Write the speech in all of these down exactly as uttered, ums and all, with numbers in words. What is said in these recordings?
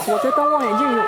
我在当望远镜用。嗯。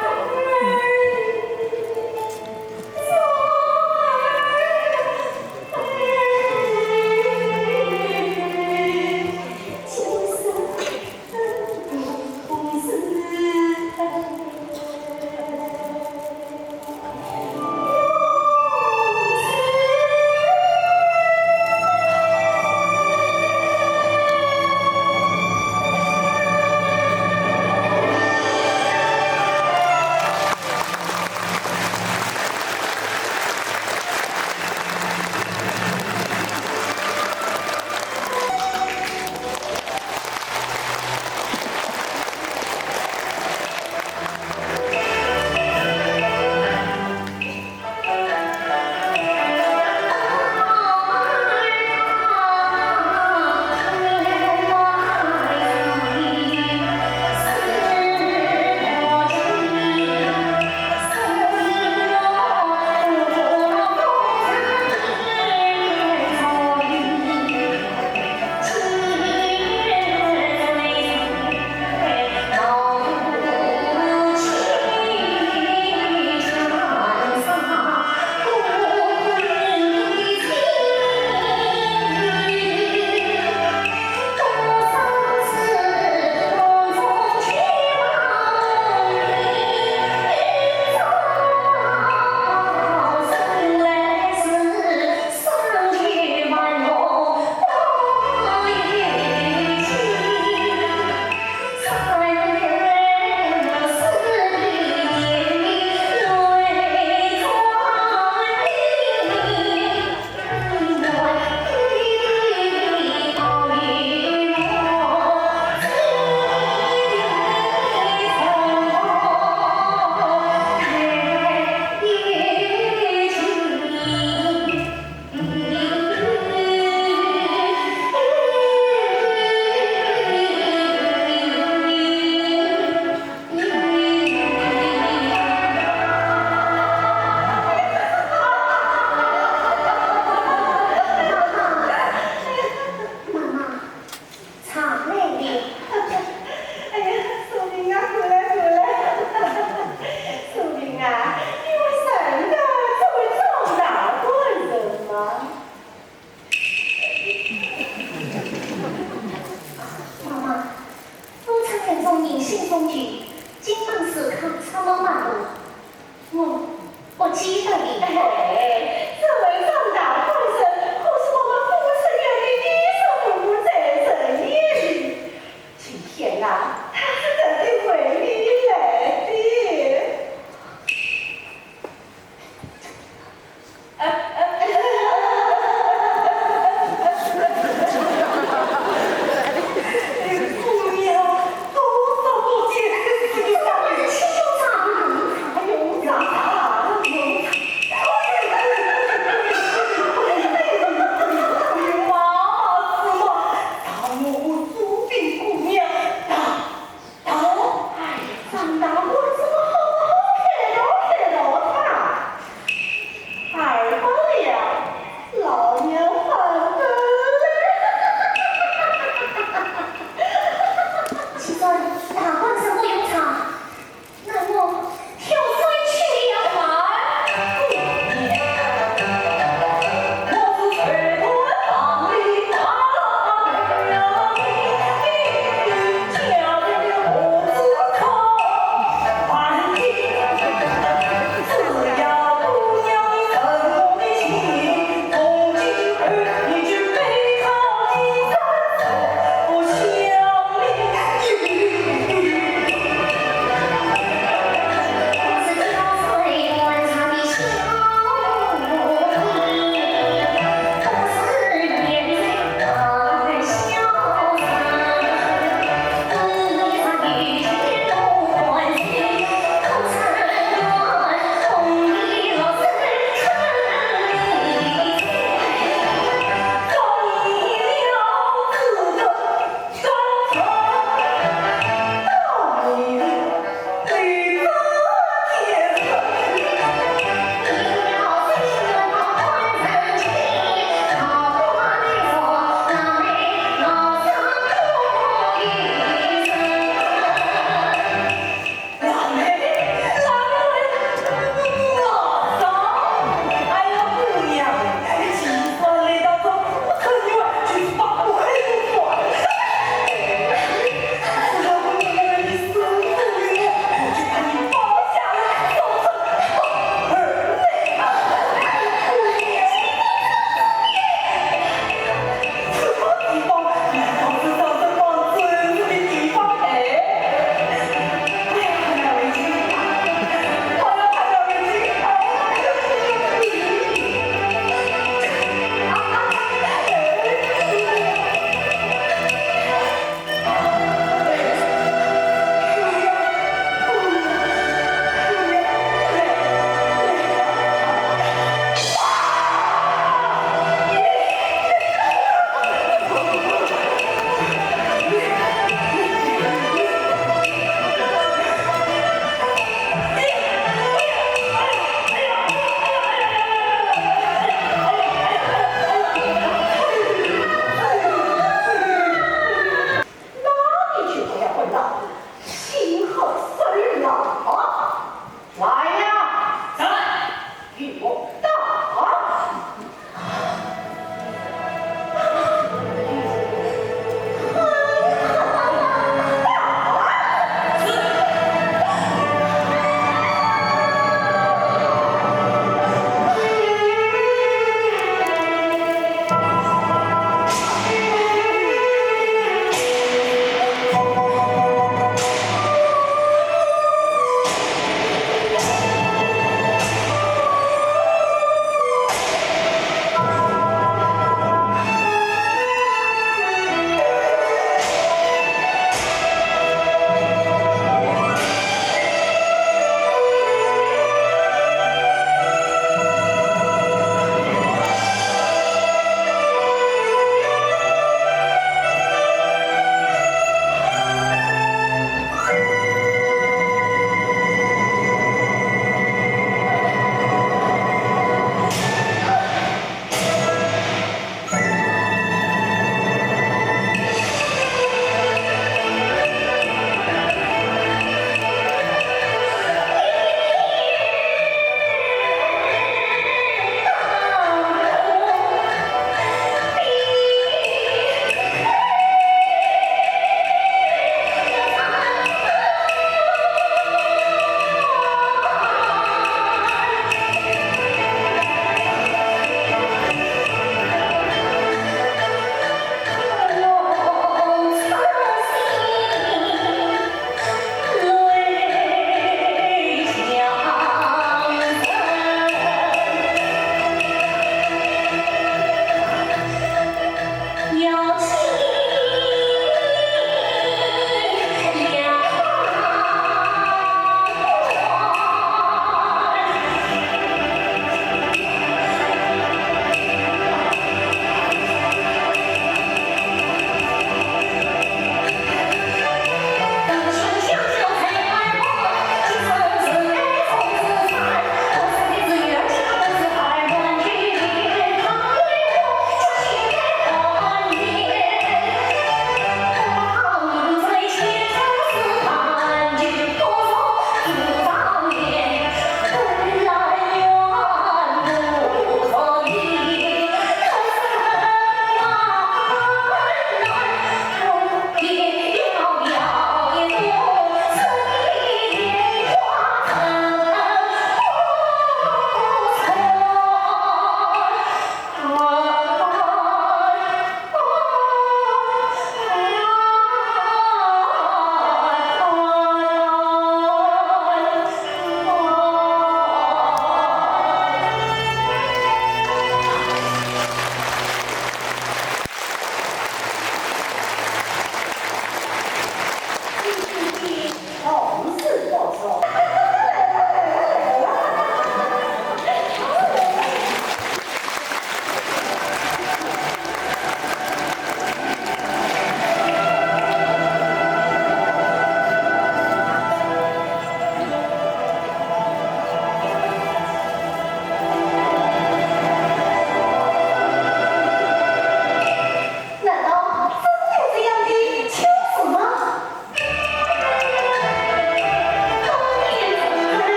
妈妈，茶来了。哎呀，素萍啊，过来，过来。素萍啊，你为什么这么重大官人吗？ 妈妈，我常言中人心风趣，今晚时刻出门马路，我不记得了。哎，这位张大官人可是我们富春县的第一位文武在人也。今天呐，他是特地为你来的。心好手辣。来呀，在，给我打！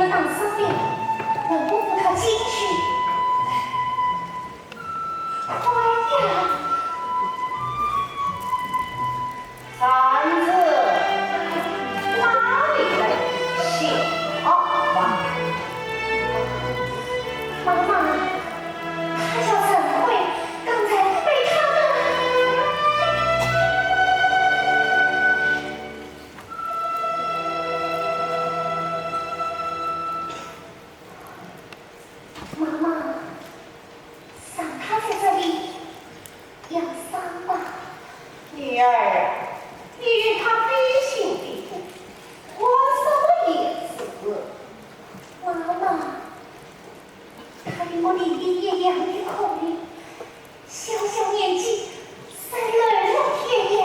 打伤了，能不服他进去？快呀！扇子，拿你来吓吧。妈妈，他叫陈慧，刚才被他们……妈妈，让他在这里养伤吧。女儿啊，你与他非亲非故，关什么闲事？妈妈，他与我年龄一样的可怜，小小年纪，在冷落天涯。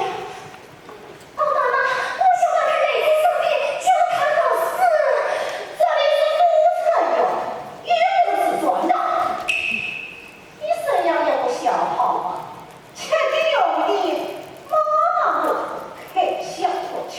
哦，妈妈，我想把他带在身边，教他读书。这里是都城哟，又不是转道。你这样也不孝好啊！吃的用的，妈妈不肯，笑我去。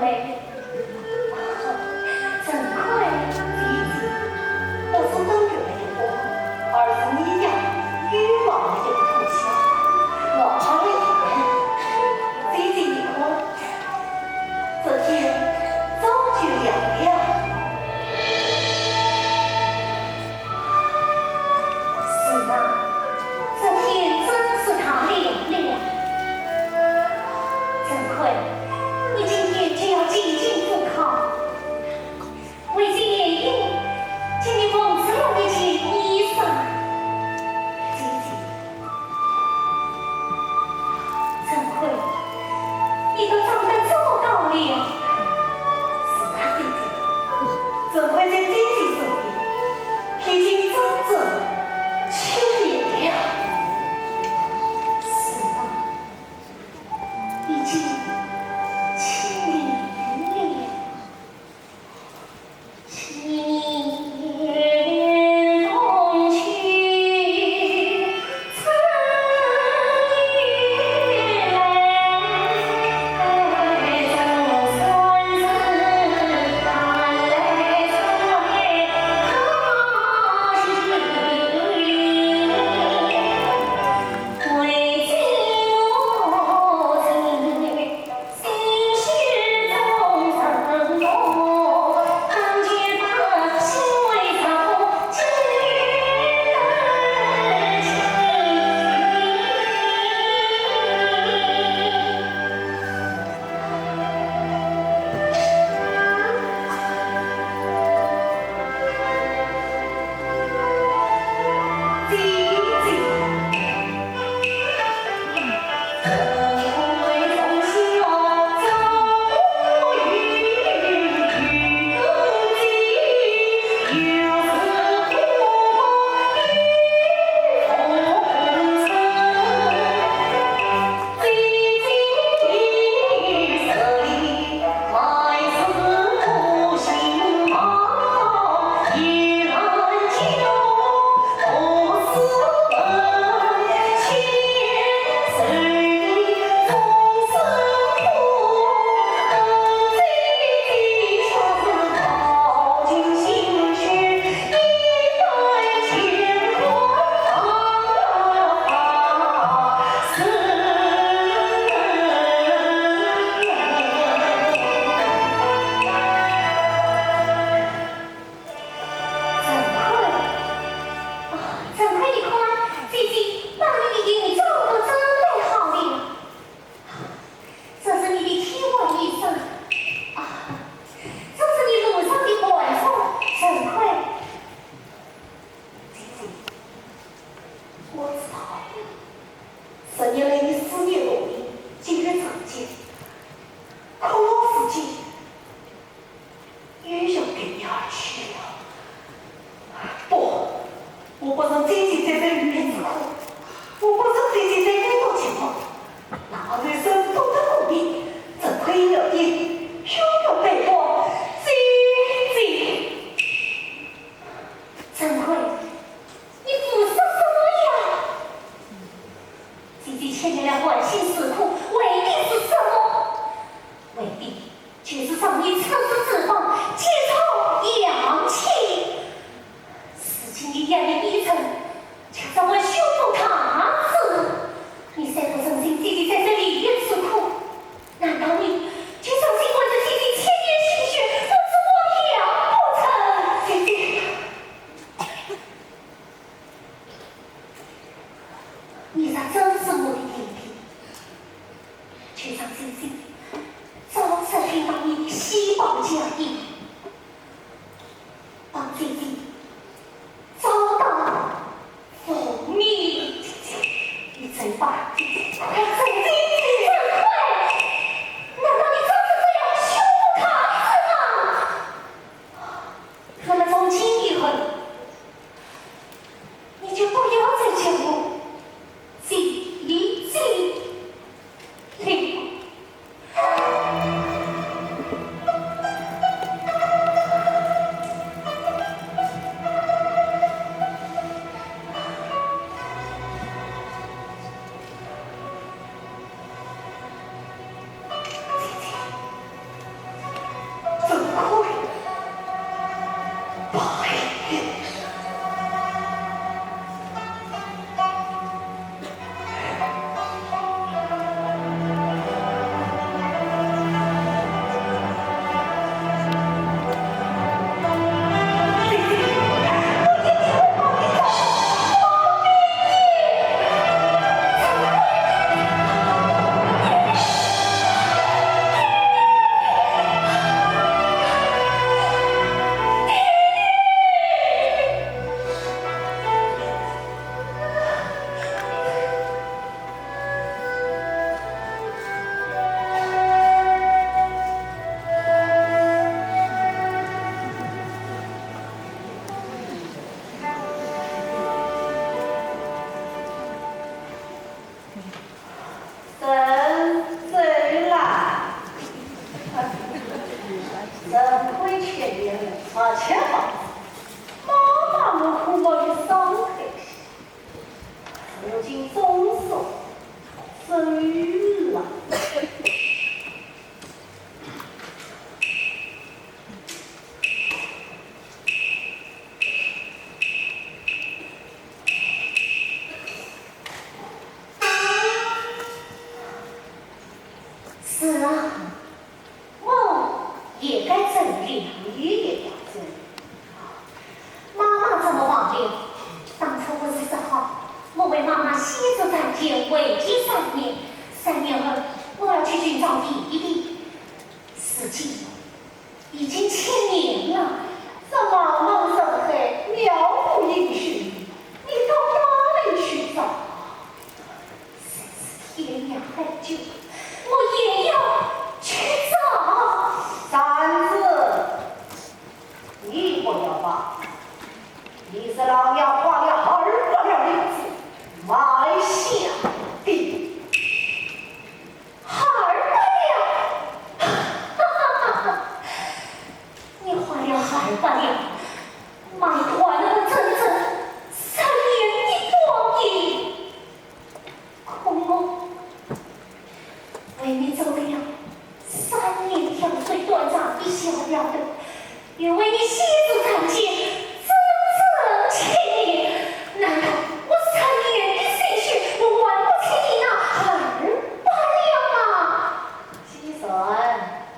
陈魁，姐姐，不是登月的月光，而是你呀，羽毛的故乡，我爱的人。姐姐，你看，这天早就亮了。是啊，这天真是太亮了。陈魁，你今天就要进京赴考，为这原因，请你缝制了一件衣裳。姐姐，陈魁，你都长得这么高了。是啊，姐姐，陈魁在姐姐身边已经整整七年了。是啊，已经七年了。陈魁，啊，陈魁，你看，姐姐把你的衣裳都准备好了。这是你的替换衣裳。啊，这是你路上的汗衫，陈魁。姐姐，我知道了。十年来你思念我的，今日正见，可是今 又要跟你而去了。不，我不忍姐姐在这里受苦，我不忍姐姐在这里寂寞。哪怕人生不得功名，陈魁要的，又要陪我。姐姐，陈魁，你胡说什么呀？姐姐千年来欢喜受苦，为的是什么？为的 就是让你出世之后，继承阳气。如今你染了一身，却让我胸无大志。你虽不忍心姐姐在这里受苦，难道你就忍心看着姐姐千年心血付之荒凉不成？姐姐，你若真是我的弟弟， 就让姐姐早日听到你的喜报佳音，帮姐姐找到父母。姐姐，你走吧，姐姐，快走，姐姐。陈魁，难道你真是这样胸无大志吗？那么从今以后， 你就不要再叫我姐姐了。是啊，我也该整理一下整理。妈妈怎么忘了？当初不是说好，我为妈妈洗足浴巾，为期三年，三年后我要去寻找弟弟。如今已经七年了，这茫茫人海，渺无音讯，你到哪里去找？ 真是天涯海角，我也要去找。三子，你不要怕，你是老娘花了二百两银子买下的。二百两？哈哈哈哈！你花了二百两，买断了我整整三年的光阴。 可我为你做了三年条最短暂的小丫头，又为你洗足浴巾，整整七年，难道我三年的心血，我还不起你那二百两吗？既然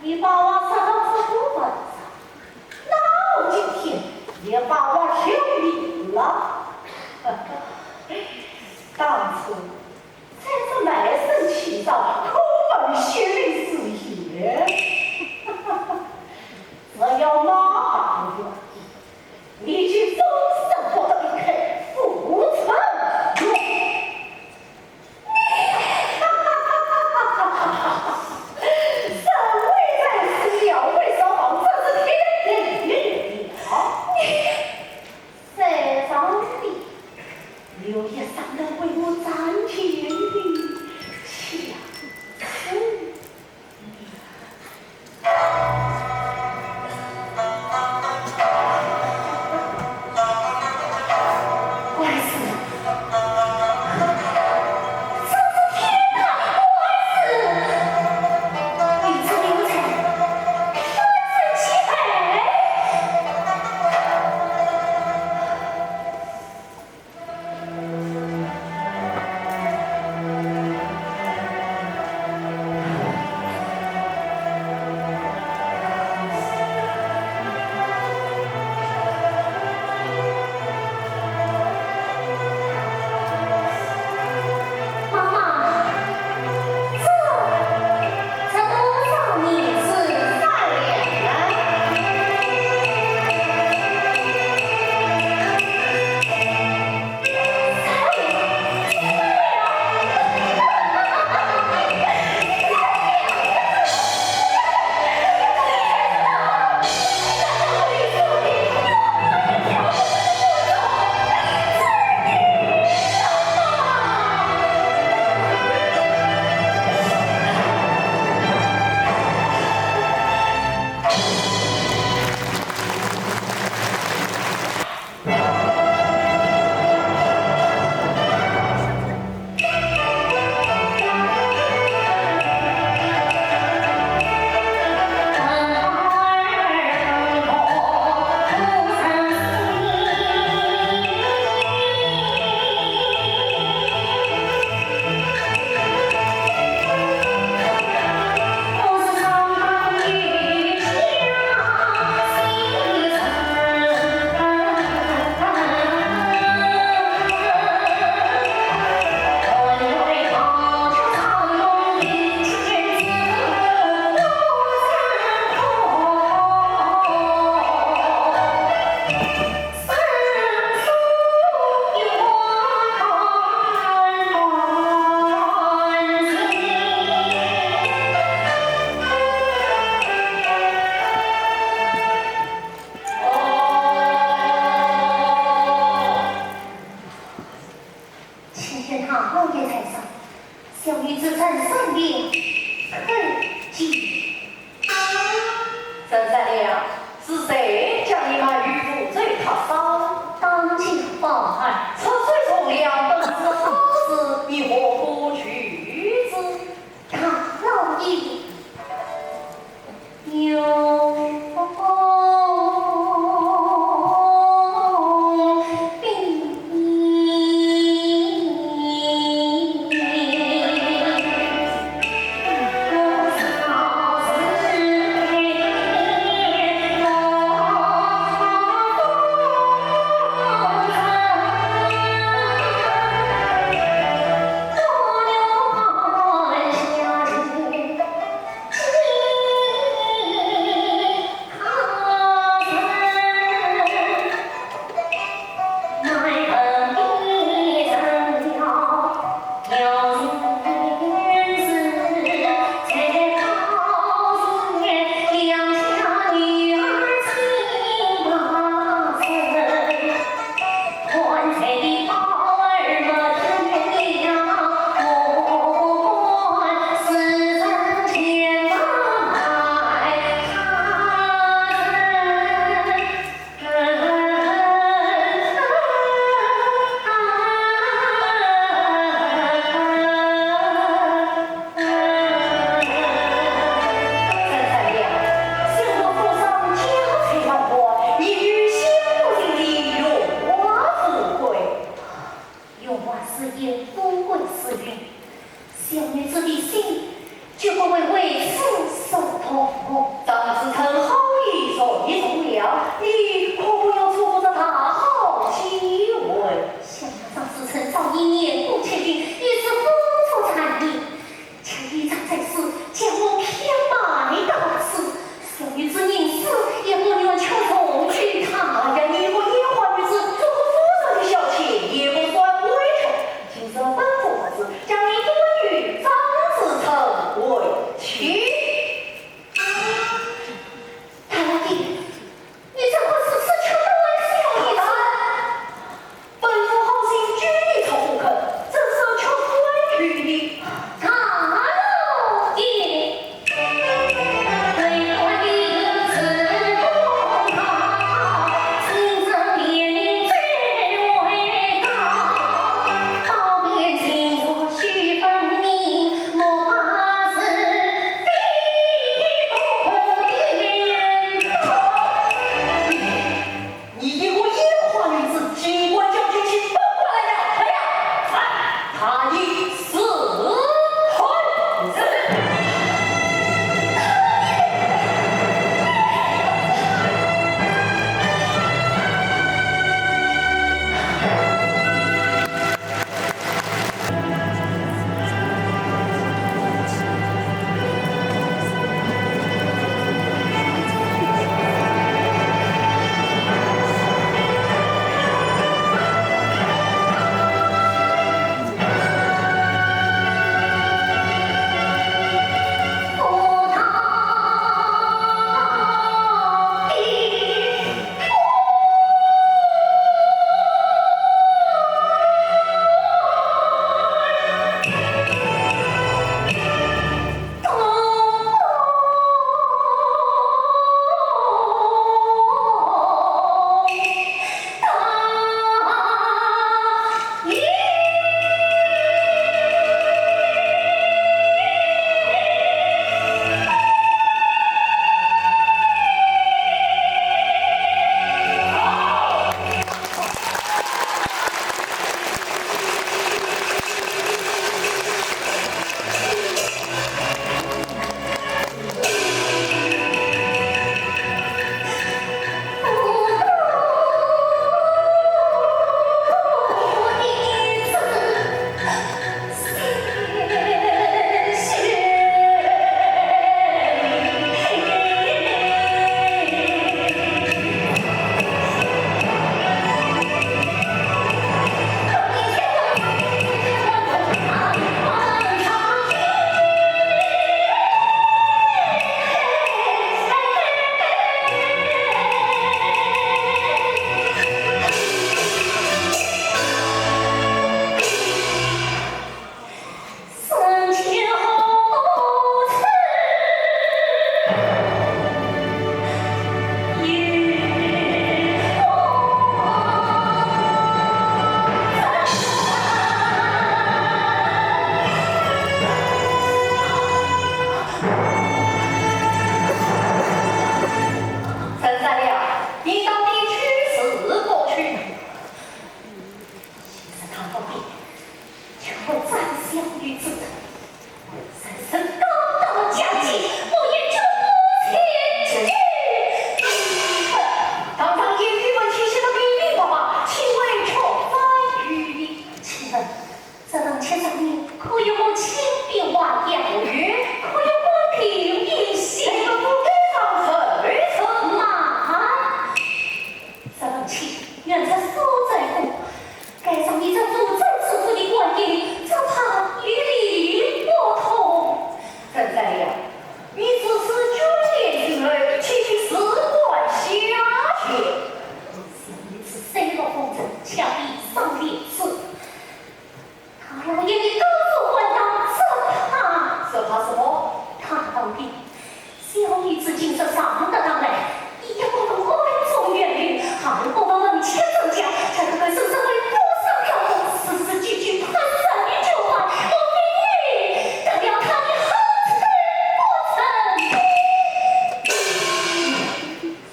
你把我说到这个份上， 那我今天也把话挑明了。当初在这卖身契上，苦闷血泪之夜，只要妈妈不愿意，为为此所痛。张子成好意重重了，你可不要错过这大好机会。想张子成早已年过七旬，已是风烛残年， 却倚仗在世，将我偏埋到此。所以之人死，也不愿求重聚。他呀，你一个烟花女子，做个夫人的小妾，也不算委屈。今日吩咐不子，将你封为张子成为妻。大老爷，你怎么如此求我，小女子？ 本府好心救你出火坑，怎舍却关于你？大老爷，你一个烟花女子，竟敢叫军旗崩过来了！快呀，快，他已死。陈三娘，你到底去是不去？ 其实他不必，就会斩小女子的。人生高到家境，我也绝不前去。堂上言语问题，显得比比划划，请问却在于你。请问，这人却在于可有我亲笔画押？有。可有官凭印信？这个不该上谁说？慢。 这人却原是苏州府，该上你这苏州府的官印，只怕与理不同。陈三娘，你自是卷帘进来，岂去事关下限？想你此三个风尘，恰比上列此。 大老爷的高速官当，只怕，只怕什么？大老爷，小女子今日上得堂来，一不问官中权柄，二不问门前尊家，这个人身为不上要事，字字句句判断你就犯，我命你得了他的好处不成？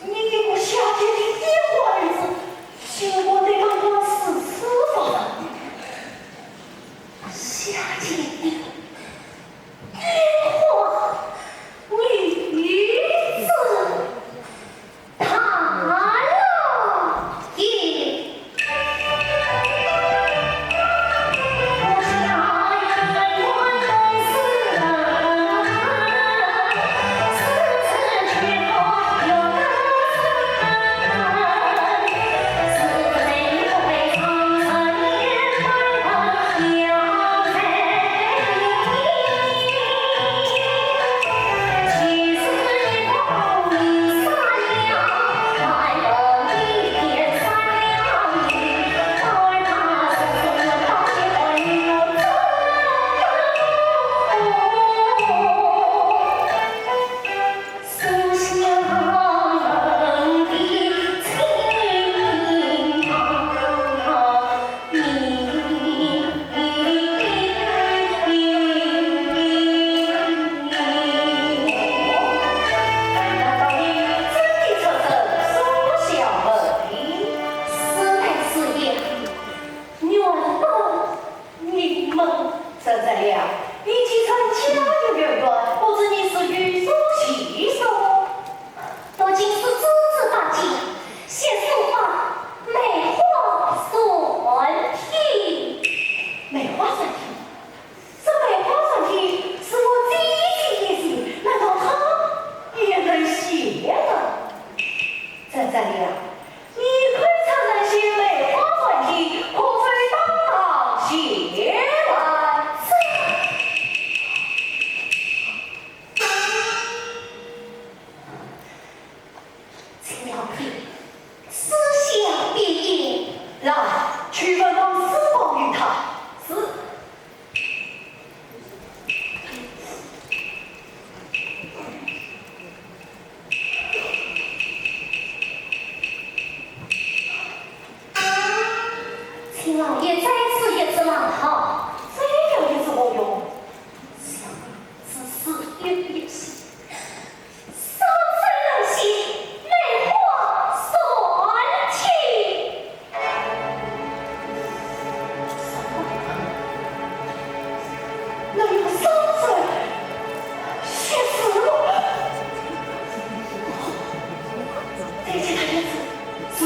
你一个下贱的烟花女子，竟敢对本官如此发言。 下贱的烟花游戏，双手龙戏，梅花传情。那有双手，血似我。再见他一次，死。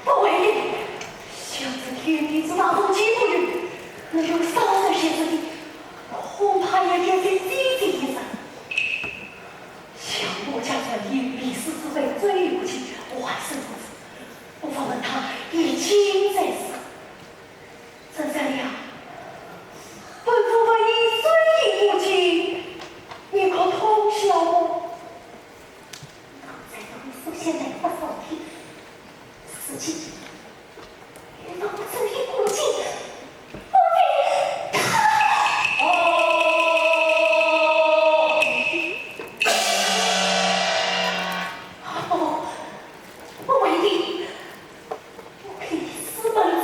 不会的，想这天地之大，无奇不有，能用双手写字的，恐怕也只有这姐姐一人。想我家传的历史之辈最有情，我还是如此，不妨问他一亲在上。 沈三娘，本府问你虽已不亲，你可通晓么？刚才我们首先来发烧的事情，与我注意不亲，不非他。哦，哦，不为的。 我可以私奔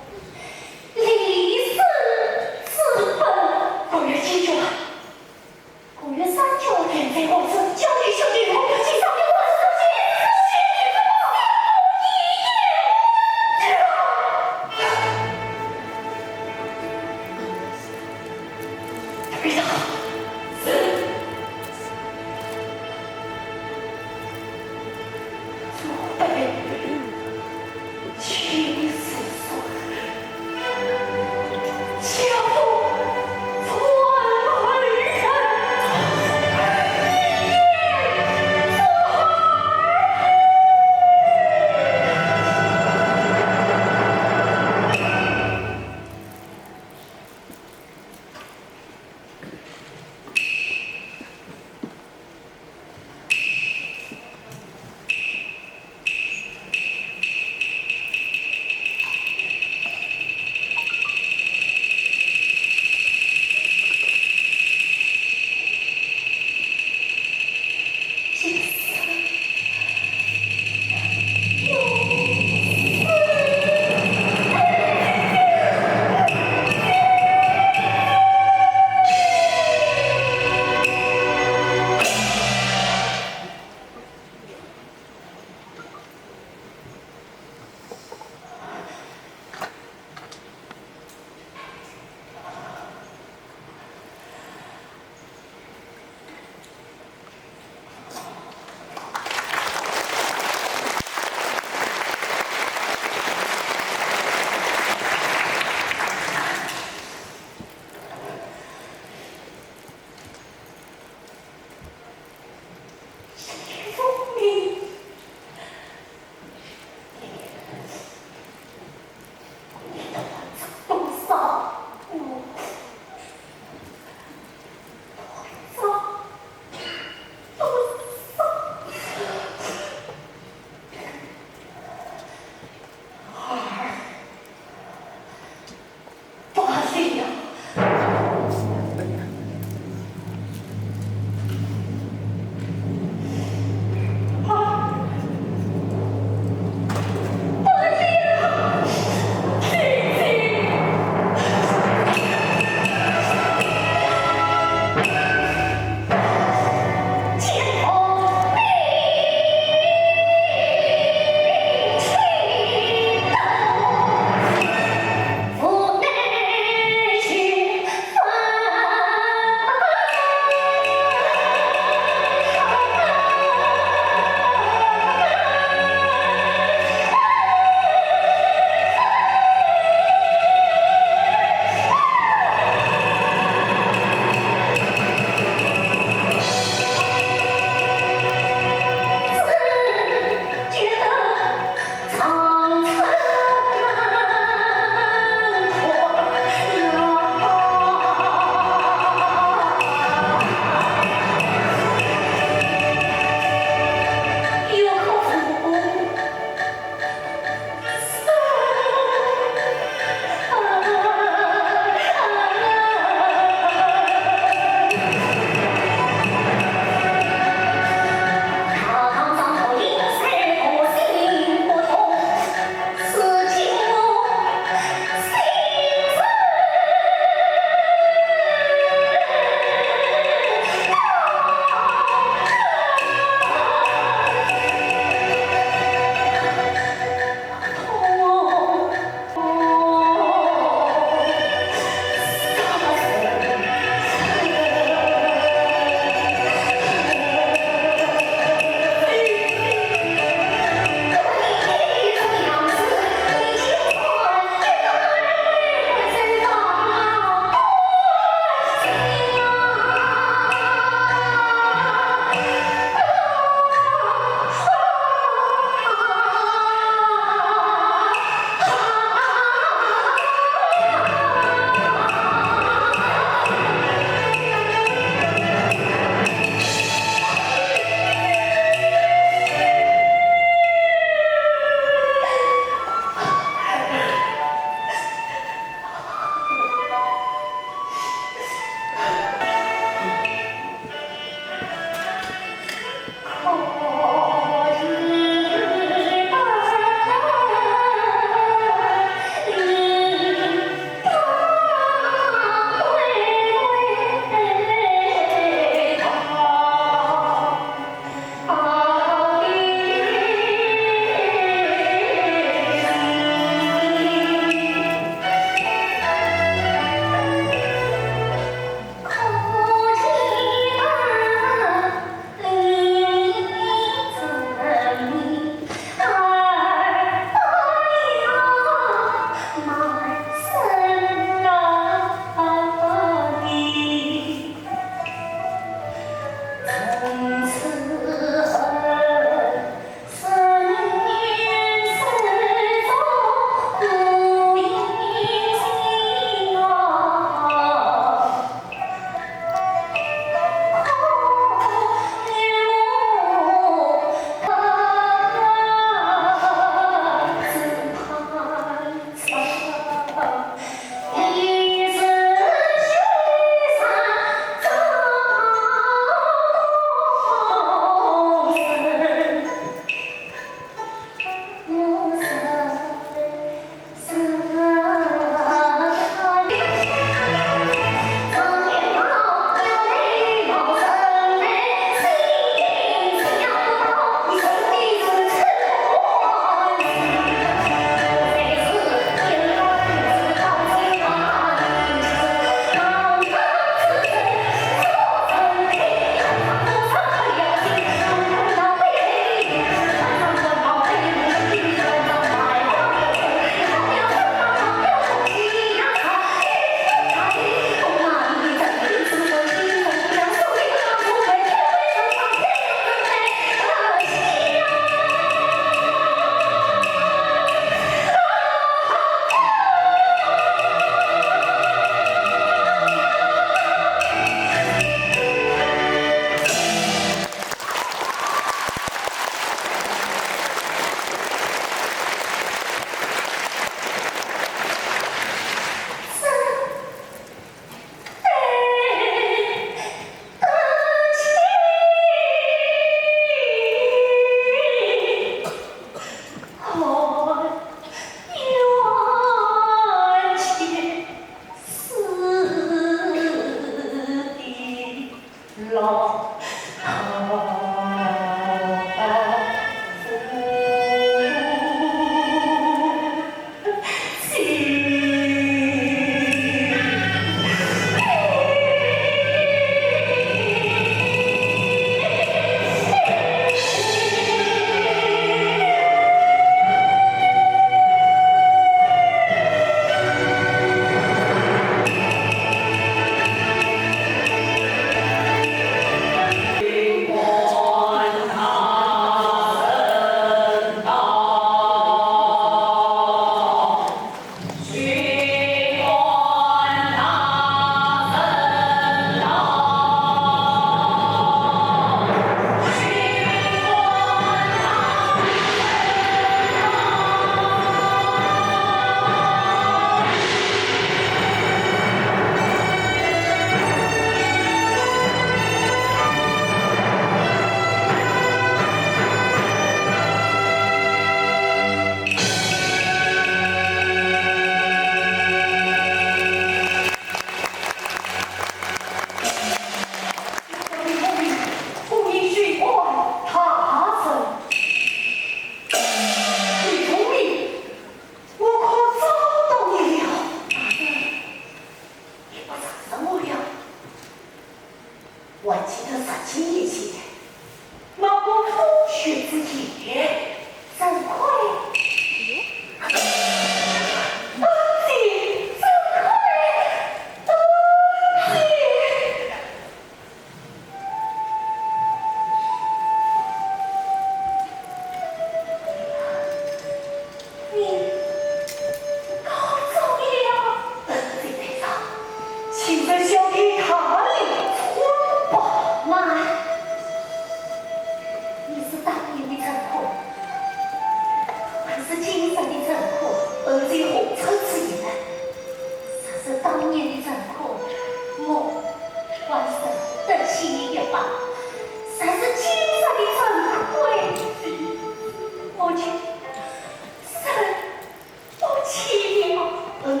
欺骗我。嗯，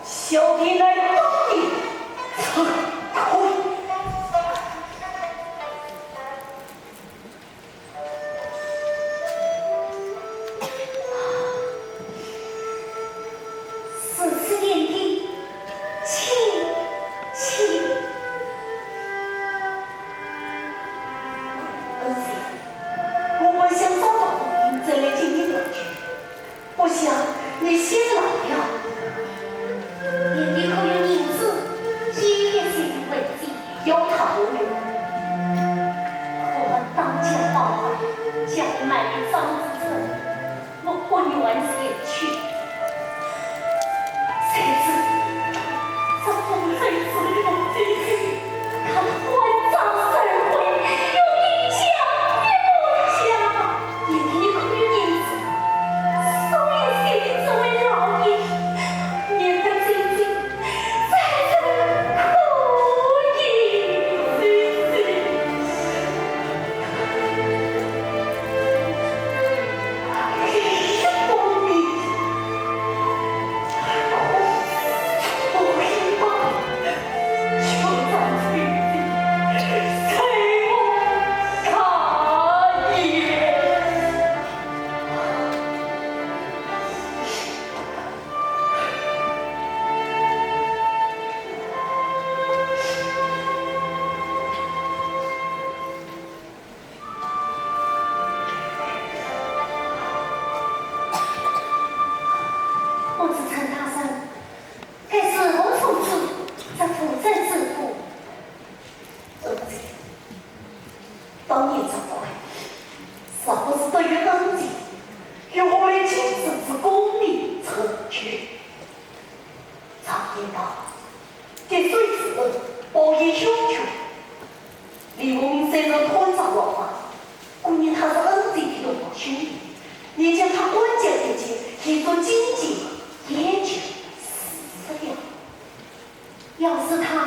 小弟乃当年吃亏。如此点滴，请，请。恩姐，我本想早早再来见你两句，不想你先来了。店里可有银子？今天先回去。要他何用？我们当家包办，家里买了张子成，我不愿前去。谁知这风吹日落地去，他的欢张盛会，又一家也不家。 你可有银子？所以现在这位老爷，免得真正再怎可以。哎呀，不明，不明白，就在这里，谁不看也。 我是陈大人，该是我处置这负债之苦。 恩姐，当年做官，若不是得遇恩姐，又何来今日之功名成就？常言道，滴水之恩，报以熊熊。李国民虽然贪赃枉法，故而他是恩姐的同胞兄弟，你将他关进监去，一桩经济也就死了。要是他